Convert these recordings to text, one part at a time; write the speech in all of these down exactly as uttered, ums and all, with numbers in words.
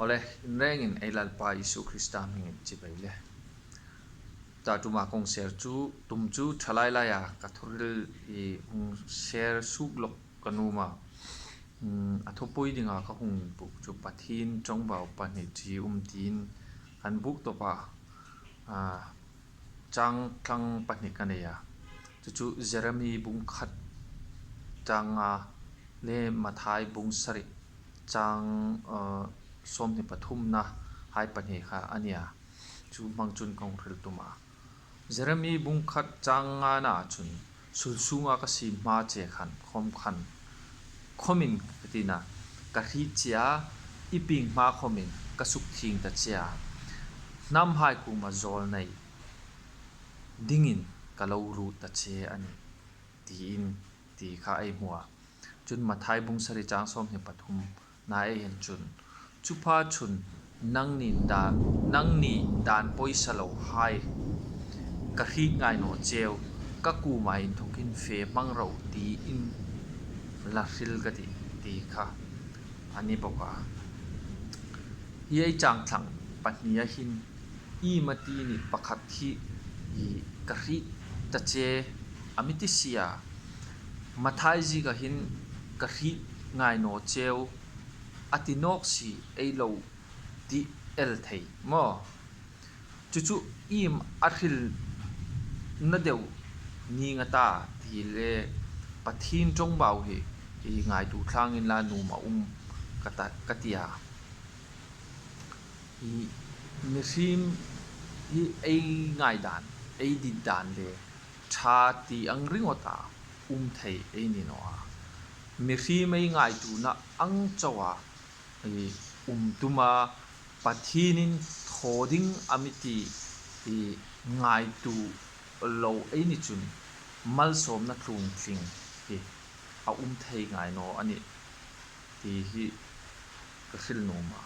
Awle, inrengin ei Lalpa Isu Krista hmingin chibai le. Ta tuma kong share chu, tum chu thalai laia ka thuhril hi hung share suk lawk ka nuom a. Hmm, a thupui dinga ka hung buk chu Pathien ṭawngbau pahni chi um tiin kan buk tawp a. A, chang tlang pahni ka nei a. Chu chu Jeremy bung khat chang nga le Mathai bung sari chang, a, sawmhni pathumna hai pahni kha a nia. Chu hmang chun kong hril tum a. Jeremy bung khat chang ngana chun, sulsunga ka siem hma che khan, khawm khan, khawmin ka tina, ka hriet che a, i pieng hma khawmin ka sukthieng ta che a. Hnamhai kuoma zawlnei dingin ka lo ruot ta che a nih, tiin ti kha ei hmu a. Chun Mathai bung sari chang sawmhni pathum na ei en chun, chu pha chun nangni dan, nangni dan poisa lohai ka hriet ngai naw cheu, ka kuoma inthokin fe hmang ro tiin la hril ka tih, ti kha a ni bawk a. Hi ei chang tlang pahnia hin i mati ni pakhat hi i ka hriet ta che a mi ti si a. Mathai zieka hin ka hriet ngai naw cheu a ti nawk si ei lo ti el thei maw? Chu chu iem a hril na deu ning a ta ti le Pathien ṭawngbau hi i ngaituo thlangin la nuom a um ka ta, ka ti a. I mihriem hi ei ngaidan, ei ditdan le ṭha ti ang ringawta um thei ei ni naw a. Mihriem ei ngaituona ang chauha i um tuma Pathienin thaw ding a mi ti i ngaituo lo ei ni chun malsawmna tluong tling hi a um thei ngai naw a nih ti hi ka hril nuom a.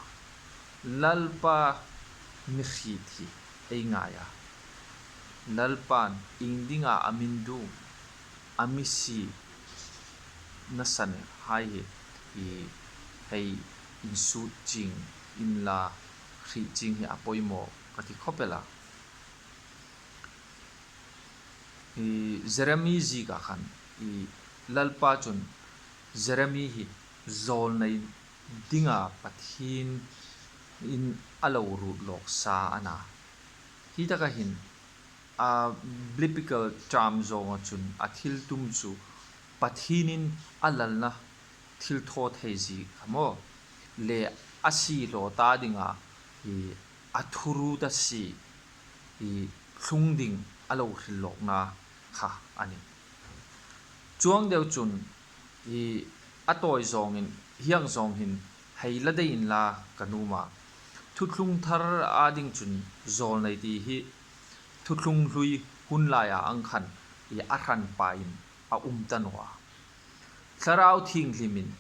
Lalpa mi hriet hi ei ngai a. Lalpan ieng dinga a min duong, a mi sie nasan hai hi, hi hei insut ching inla, hriet ching hi a poimaw ka ti khawp el a. I Jeremy zieka khan i Lalpa chun Jeremy hi zawlnei dinga Pathienin a lo ruot lawk sa a na. Hi taka hin a biblical term zawnga chun a thil tum chu Pathienin a lalna thil thaw thei zie kha maw, le a siehlaw ta dinga i a thuruot a si i thlung ding a lo hril lawkna kha a nih. Chuong deu chun i a tawi zawngin hieng zawng hin hei la dei inla ka nuom a. Thuthlung thar a ding chun zawlnei ti hi thuthlung hlui hun laia ang khan i a hranpain a um ta naw a. Thlarau Thienghlimin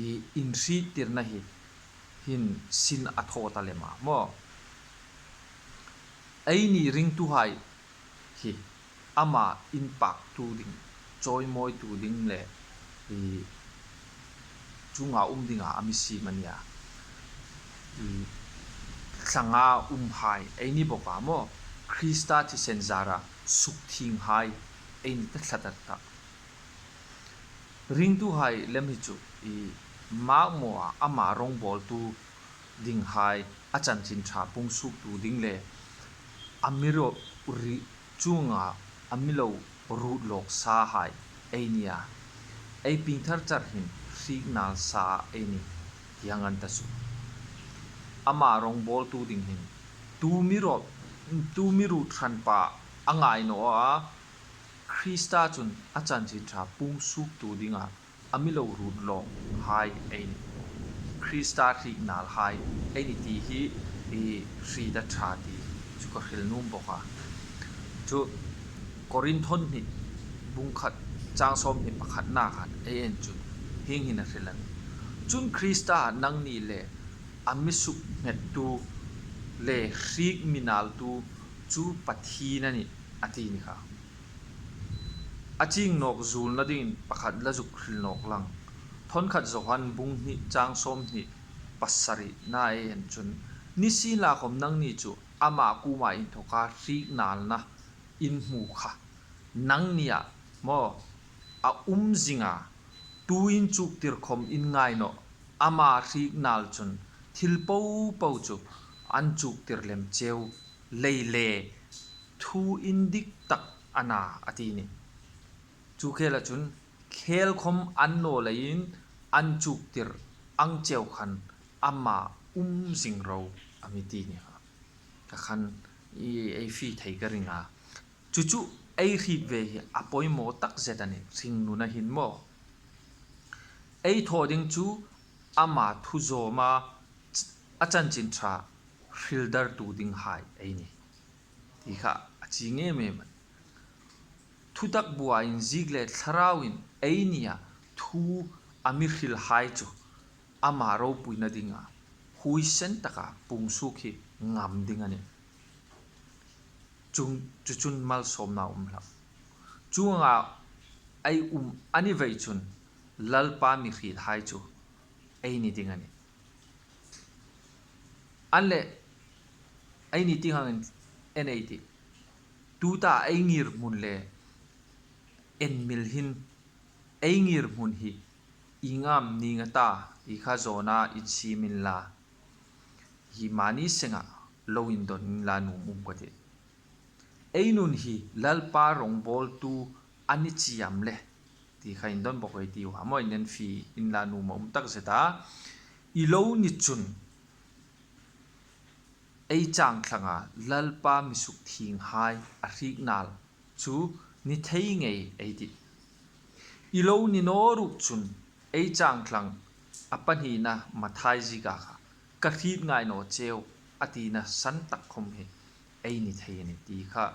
i inhriettirna hi hin sin a thaw ta lem a maw? Eini ringtuhai hi ama inpaktu ding, chawimawitu ding le i chunga um dinga a mi siem a nia. I thlanga umhai ei ni bawk a maw? Krista thisen zara sukthienghai ei ni ta tlat ta. Ringtuhai lem hi chu i makmawha ama rawngbawltu dinghai a chanchin ṭha pung suoktu ding le a mi ro ri chunga a mi lo ruot lawk sahai ei nia. Ei piengthar char hin hriek nal sa ei ni ti ang an ta chu. Ama rawngbawltu ding hin tu mi ro, tu mi ruot hranpa a ngai naw a, Krista chun a chanchin ṭha pung suoktu dinga a mi lo ruot lawkhai ei ni. Krista hriek nalhai ei ni ti hi i hriet a ṭha ti chu ka hril nuom bawk a. Chu Korinth hni bung khat chang sawmhni pakhatna khan ei en chun hieng hin a hril a nih. Chun Krista nangni le a mi suknghettu le hriek mi naltu chu Pathien a nih a ti ni kha. A chieng nawk zuolna dingin pakhat la zuk hril nawk lang. Thawnkhat Johan bung hni chang sawmhni pasarina ei en chun, nisienlakhawm nangni chu ama kuoma inthoka hriek nalna in hmu kha, nangnia maw a um zinga, tuin chuktir khawm in ngai nawh, ama hriek nal chun thil popo chu an chuktir lem cheu lei le thu indik tak a na, a ti ni. Chu khela chun khel khawm an naw leiin an chuktir ang cheu khan ama um zing ro a mi ti ni kha. Kha khan ei fie thei ka ring a. Chu chu ei hriet ve hi a poimaw tak zet a nih, hringnuna hin maw. Ei thaw ding chu ama thu zawma a chanchin ṭha hril dartu dinghai ei nih ti kha a chieng em em a nih. Thutak bua inziek le thlarauin ei nia thu a mi hrilhai chu ama ropuina dinga huoisen taka pung suok hi ngam ding a nih. Chu chun malsawmna um hlak. Chuonga ei um a ni vei chun Lalpa mi hriethai chu ei ni ding a nih. An leh ei ni ti hang en ei tih. Tuta ei ngirhmun le en mil hin ei ngirhmun hi ieng am ning a ta ti kha zawna insiem inla, hi mani senga lo indon inla nuom um ka tih. Ei nun hi Lalpa rongbawltu a ni chie am le ti kha indon bawk ei tiu a maw, in en fie inla nuom a um tak zet a. I lo ni chun ei changthlanga Lalpa mi sukthienghai a hriek nal chu ni thei ngei ei tih. I lo ni naw ruok chun ei changthlang a pahnina Mathai zieka kha ka hriet ngai naw cheu a tina san tak khawm hi ei ni thei a nih ti kha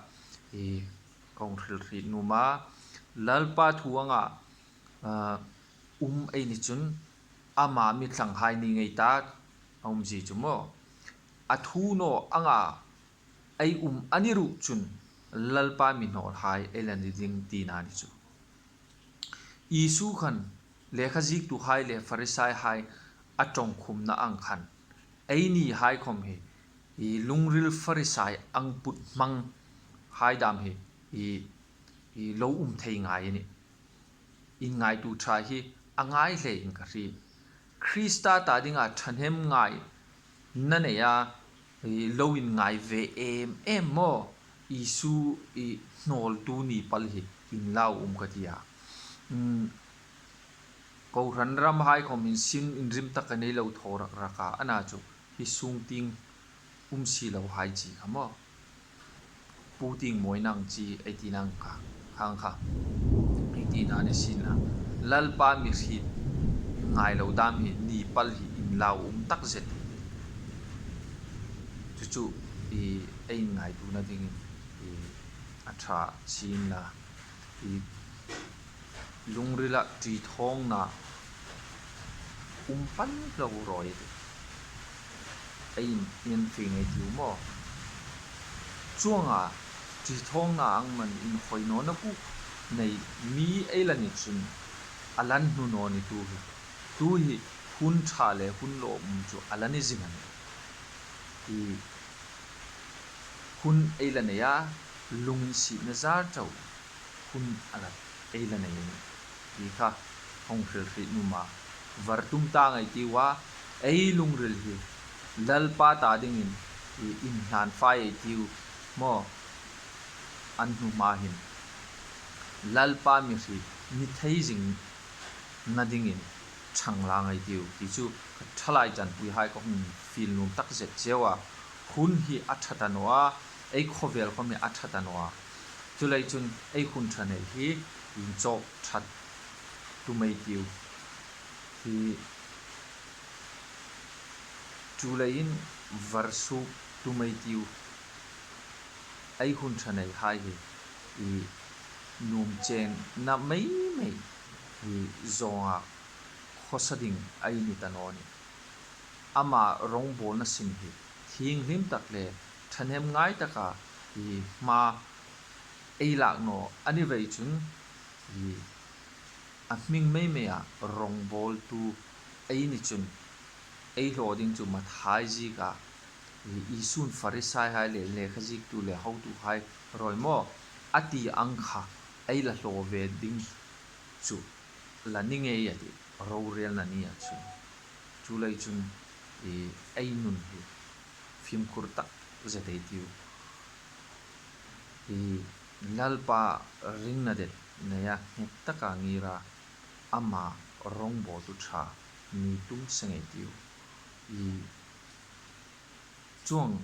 ka hung hril hriet nuom a. Lalpa thu anga um ei ni chun ama mi thlanghai ni ngei ta a umzie chu maw, a thu naw anga ei um a ni ruok chun Lalpa mi hnawlhai ei la ni ding tina ni chu. Isu khan lekha ziektuhai le Pharisaihai a ṭawngkhumna ang khan ei nihai khawm hi lungril Pharisai ang put hmanghai dam hi lo um thei ngai a nih. Inngaituo ṭha hi a ngai hle in ka hriet. Krista ta dinga ṭhahnemngaina neia lo inngai ve em em maw, Isu i hnawltu ni pal hi inlau um ka ti a. Kohran ramhai khawm insin inrim taka nei lo thaw rak rak a, a na chu hi sung tieng um si lo hai chi kha maw. Pu tieng mawi nang chi ei ti nang kha, khang kha ei ti na ni sin la. Lalpa mi hriet ngai lo dam hi ni pal hi inlau um tak zet. Chu chu ei ngaituona dingin a ṭha sin la. Lungrila ṭi thawngna um pal lo rawi ei infieng ei tiu maw. Chuonga ṭi thawngna ang man inhawi nawna buk nei mi ei la ni chun a la hnu naw ni tu hi, tu hi hun ṭha le hun lawmum chu a la ni zing a nih. Hun ei la nei a, lunginsietna zar chau hun a la ei la nei a nih ti kha hung hril hriet nuom a. Var tum ta ngei tiu a, ei lungril hi Lalpa ta dingin inhlan fai ei tiu maw. An hnu hma hin Lalpa mi hriet ni thei zing na dingin ṭhang lang ei tiu ti chu ka ṭhalai chanpuihai ka hung fiel nuom tak zet cheu a. Hun hi a ṭha ta naw a, ei khawvel khawm hi a ṭha ta naw a. Chuleiin chun ei hun ṭha nei hi inchawk ṭhat tum ei tiu. Hi chuleiin var suok tum ei tiu. Ei hun ṭha neihai hi nuom chenna mei mei hi zawnga khawsa ding ei ni ta naw nih. Ama rongbawlna sin hi thienghlim tak le ṭhahnemngai taka hi hma ei lak naw a ni vei chun, hi a hming mei meia rongbawltu ei ni chun ei hlaw ding chu Mathai zieka, i, Isun Farisaihai le lekha ziektu le hotuhai rawi maw, a ti ang kha ei la hlaw ve ding chu la ni ngei a tih, rorelna nia chu. Chuleiin chun, i, ei nun hi fimkhur tak zet ei tiu. I, Lalpa ringna det neia nghet taka ngira ama rawngbawltu ṭha ni tum seng ei tiu. I, chuong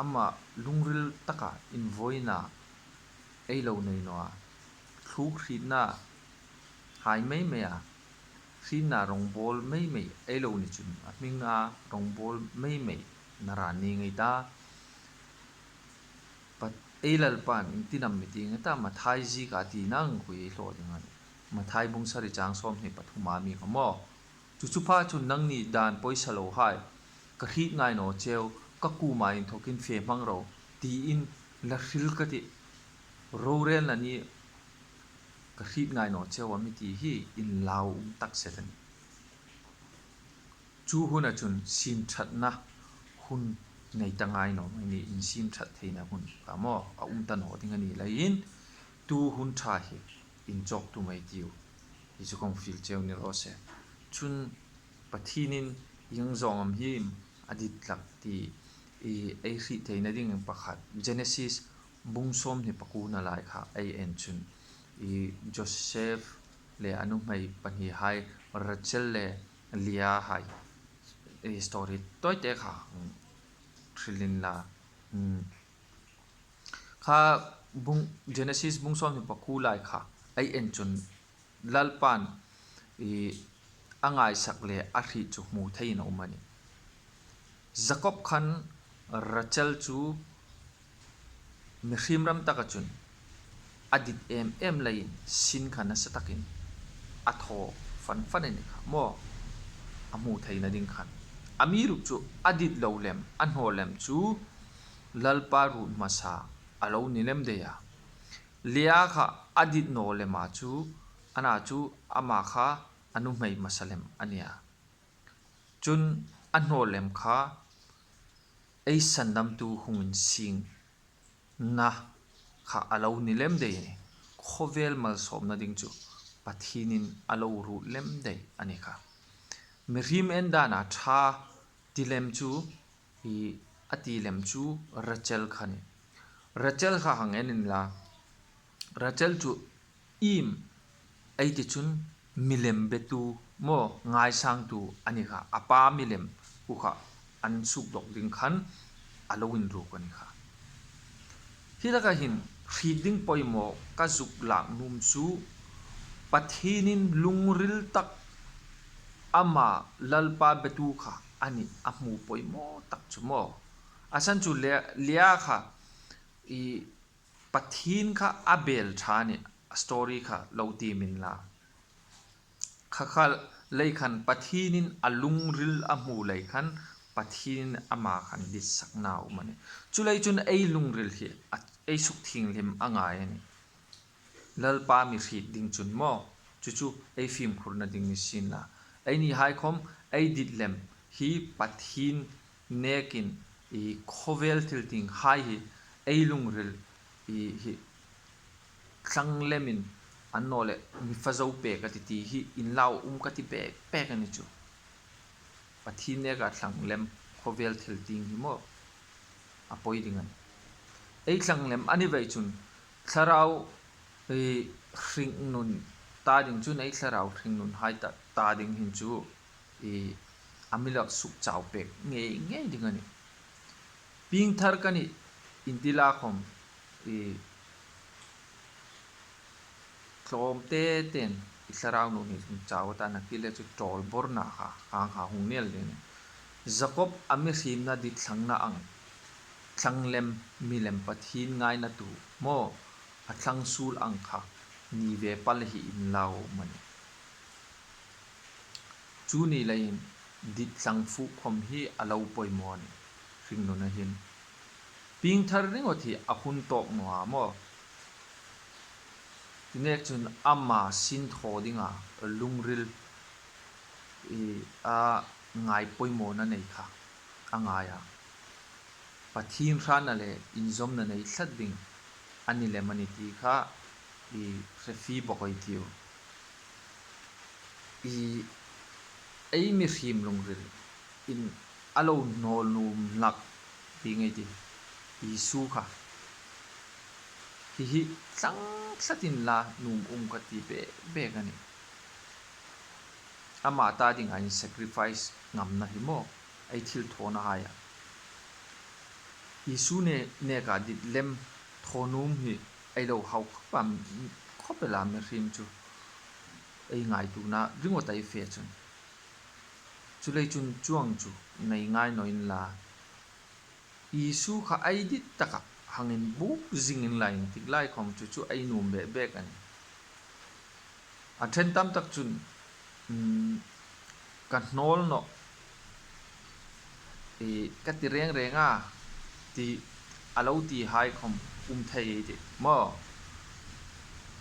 ama lungril taka invoina ei lo nei naw a, thluk hrietna hai mei mei a, hrietna rawngbawl mei mei ei lo ni chun a hminga rawngbawl mei mei na ra ni ngei ta. Pat-, ei Lalpan iengtin am mi ti ngei ta, Mathai zieka ti nang khui ei hlaw ding a nih. Mathai bung sari chang sawmhni pathuma mi kha maw. Chu chu pha chun nangni dan poisa lohai, ka hriet ngai naw cheu, ka kuoma inthokin fe hmang ro, tiin la hril ka tih. Rorelna ni ka hriet ngai naw cheu a mi ti hi inlau um tak zet a nih. Chu huna chun siem ṭhatna hun nei ta ngai naw, mani insiem ṭhat theina hun kha maw, a um ta naw ding a ni leiin, tu hun ṭha hi inchawk tum ei tiu. Hi chu kong fiel cheu ni raw se. Chun Pathienin ieng zawng am hi a dit hlak ti, i, ei hriet theina ding pakhat, Genesis bung sawmhni pakua lai kha ei en chun, i, Joseph le a nuhmei pahnihai, Rachel le Leah hai, i, story tawite kha, mm, hril inla, mm, kha bung, Genesis bung sawmhni pakua lai kha ei en chun Lalpan, i, a ngaisak le a hriet chu hmu theiin a um a nih. Jakob khan Rachel chu mihriem ram taka chun a dit em em leiin sin kha nasa takin a thaw fan fan a ni kha maw, a hmu theina ding khan. Amiruokchu a dit lo lem, a hnaw lem chu Lalpa ruot hmasa a lo ni lem dei a. Leah kha a dit naw lema chu, ana chu ama kha a nuhmei hmasa lem a nih a. Chun a hnaw lem kha ei sandamtu hung insiengna kha a lo ni lem dei a nih. Khawvel malsawmna ding chu Pathienin a lo ruot lem dei a ni kha. Mihriem en dana ṭha ti lem chu, i, a ti lem chu Rachel kha a nih. Rachel kha hang en inla, Rachel chu iem ei ti chun milem betu maw, ngaisangtu a ni kha, a pa milem khu kha an sukdawk ding khan a lo inruk a ni kha. Hi taka hin hriet ding poimaw ka zuk lak nuom chu Pathienin lungril tak ama Lalpa betu kha a nih a hmu poimaw tak chu maw. A san chu Leah, Leah kha, i, Pathien kha a bel ṭha a nih, a story kha lo tiem inla. Kha kha lei khan Pathienin a lungril a hmu lei khan Pathienin ama khan ditsak nau a um a nih. Chuleiin chun ei lungril hi a, ei sukthienghlim a ngai a nih. Lalpa mi hriet ding chun maw, chu chu ei fimkhurna ding ni sienla. Einihai khom ei dit lem hi Pathien nekin, i, khawvel thil tienghai hi ei lungril, i, hi thlang lemin, annawleh mi fa zo pek a tih ti hi inlau um ka ti pek pek a ni chu. Pathien neka thlang lem khawvel thil tieng hi maw, a poi ding a nih. Ei thlang lem a ni vei chun thlarau, i, hringnun ta ding chun ei thlarau hringnunhai ta, ta ding hin chu, i, a mi lak suk chau pek ngei ngei ding a nih. Piengthar ka nih inti la khom, i, tlawmte ten i thlarau nun hi hung chau a ta, nakie le chu ṭawlborna kha, khang kha hung ni el ding a nih. Jakob a mihriemna ditthlangna ang, thlang lem, milem Pathien ngainatu maw, a thlang suol ang kha ni ve pal hi inlau a um a nih. Chu ni leiin ditthlang fuk khom hi a lo poimaw a nih, hringnuna hin. Piengthar ringawt hi a hun tawk naw a maw. Ti nek chun ama sin thaw dinga lungril, i, a, ngai poimawna nei kha a ngai a. Pathien hrâtna le inzawmna nei tlat ding a ni lem a ni ti kha i hre fie bawk ei tiu. I ei mihriem lungril in a lo hnawl nuom hlak ding ei ti. Isu kha hi hi tlang tlatin la nuom um ka ti bek bek a nih. Ama ta dinga in sacrifice ngamna hi maw ei thilthawna hai a. Isu ne neka dit lem thaw nuom hi ei lo hau khawp a, khawp el a mihriem chu ei ngaituona ringawt ei fe chun. Chuleiin chun chuong chu nei ngai naw inla. Isu kha ei dit taka hang inbuk zing inla intik lai khawm chu chu ei nuom bek bek a nih. A ṭhen tam tak chun, um, ka hnawl nawh, e, ka ti reng reng a, ti a lo ti hai khawm um thei ei tih maw.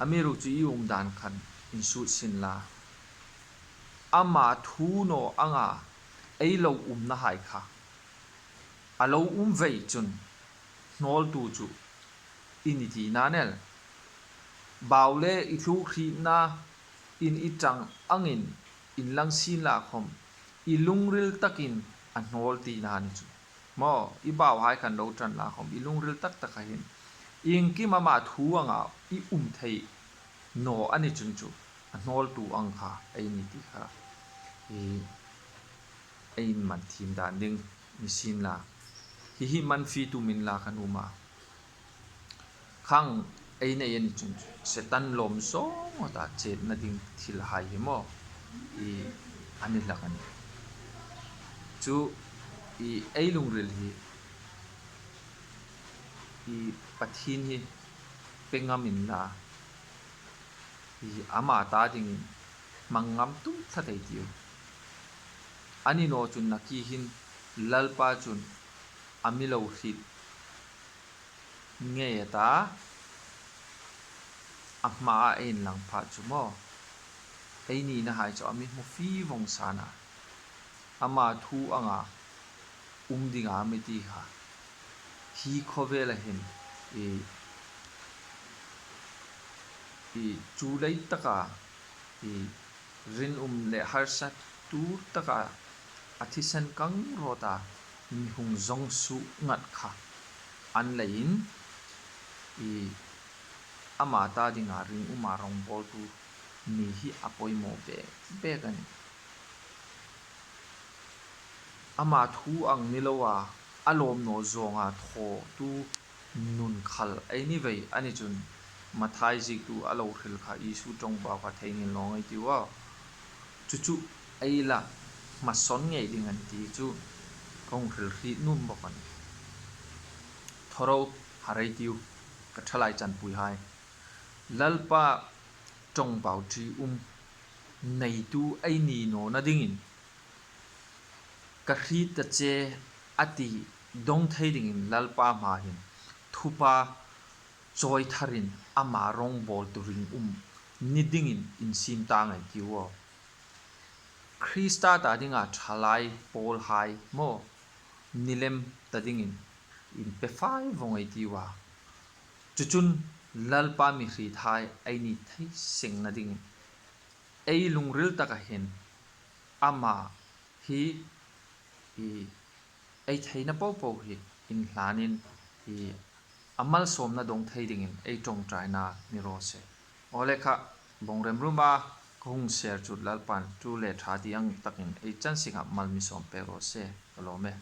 Amiruokchu i um dan khan insut sin la. Ama thu naw anga ei lo umna hai kha a lo um vei chun hnawltu chu i ni tina el. Bau le i thluk hrietna in i ṭang angin inlang sien la khawm i lungril takin a hnawl tina ni chu. Maw, i bau hai khan lo ṭan la khawm i lungril tak taka hin iengkim ama thu anga i um thei naw a ni chun chu a hnawltu ang kha ei ni ti kha i ei inman thiem dan ding ni sien la. Hi hi man fie tum inla ka nuom a. Khang ei nei a ni chun Setan lawm zawng awta chetna ding thil hai hi maw i a ni hlak a nih. Chu i ei lungril hi i Pathien hi pe ngam inla, i ama ta dingin hmang ngam tum tlat ei tiu. A ni naw chun nakie hin Lalpa chun a mi lo hriet ngei a ta, a hmaa ei inlang pha chu maw ei nina hai chu a mi hmu fie vawng sa a. Ama thu anga um dinga mi ti kha hi khawvela hin i, i chu lei taka i rinum le harsa tur taka a thisen kang rawta mi hung zawng suok ngat kha an leiin i ama ta dinga ringuma rawngbawltu ni hi a poimaw bek bek a nih. Ama thu ang ni loa a lawm naw zawnga thawtu nun khal ei ni vei a ni chun Mathai ziektu a lo hril kha Isu ṭawngbau kha theinghil naw ngei tiu a. Chu chu ei la hmasawn ngei ding an ti chu ka hung hril hriet nuom bawk a nih. Thaw ro, harei tiu ka thalai chanpuihai. Lalpa ṭawngbau ṭium neitu ei ni nawna dingin ka hriet ta che a ti dawng thei dingin Lalpa hmaa hin thupha chawi tharin ama rawngbawltu ringum ni dingin insiem ta ngei tiu aw. Krista ta dinga thalai pawlhai maw ni lem ta dingin inpe fai vawng ei tiu a. Chu chun Lalpa mi hriethai ei ni thei sengna dingin ei lungril taka hin ama hi i ei theina popo hi inhlanin i a malsawmna dawng thei dingin ei ṭawngṭaina ni raw se. Awle kha, bawng remruma ka hung share chu Lalpan tu le ṭha ti ang takin ei chan singah mal mi sawm pek raw se. Ka lawm e.